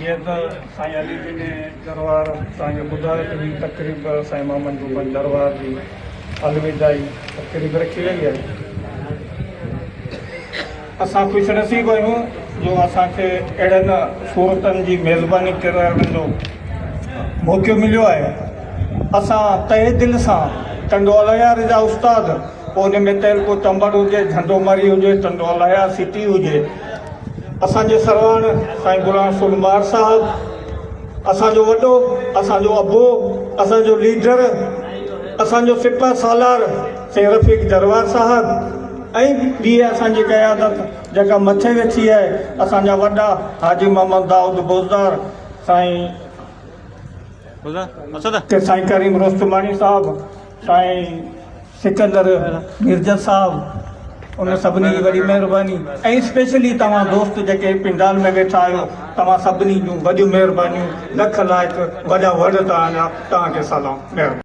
جيئن ته سائين علي ڏني جروار توهان کي ٻڌايو ته هي تقريب سائين محمد گوپن جروار جي الوداعي تقريب رکي وئي آهي. اسان خوش نصيب آهيون جو اسان کي اهڙن صورتن جي ميزباني ڪرڻ جو موقعو مليو آهي. اسان تهه دل سان ٽنڊو الهيار جا استاد پوء ان ۾ تعلقو چمبڙ هجي، جهنڊو مري هجي، ٽنڊو الهيار سٽي هجي، اسان جي سرواڻ سائين غلام رسول مار صاحب، اسان جو وڏو، اسان جو ابو، اسان جو ليڊر، اسان جو سپهه سالار سائين رفيق جروار صاحب ۽ ٻي اسان جي قيادت جيڪا مٿي ويٺي آهي، اسان جا وڏا حاجي محمد دائود بوزدار، سائين سائين ڪريم رستماڻي صاحب، سائين سڪندر ميرجت صاحب ان سڀني جي وڏي مهرباني ۽ اسپيشلي توهان دوست جيڪي پنڊال ۾ ويٺا آهيو توهان سڀني جون وڏيون مهربانيون لک لائق وڏا وڙ توهان جا توهان کي سلام مهرباني.